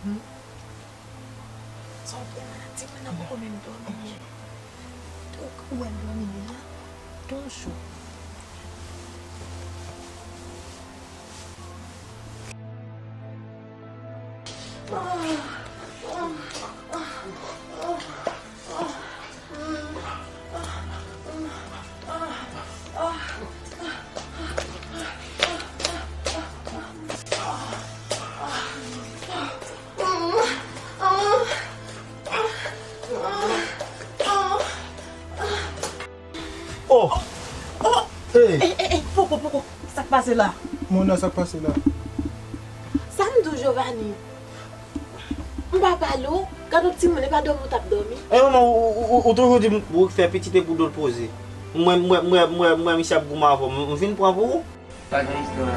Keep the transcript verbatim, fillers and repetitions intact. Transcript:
Sa w fè la, timoun nan poko menm dòmi. Ou, ou wè l dòmi li la? Tonchou. Oh! Hey! Ey, ey, ey, poko, poko, sa k pase la? Mona, sa k pase la? Sa m di w, Jovani? M pa pale w, gad yon timoun, e pa dòmi w t ap dòmi. E manman, ou, ou, ou toujou di m ou fè pitit e pou do l poze. Mwen, mwen, mwen, mwen, mwen, misye ap goumen avè w, m vin pran pou ou. Pa gen istwa.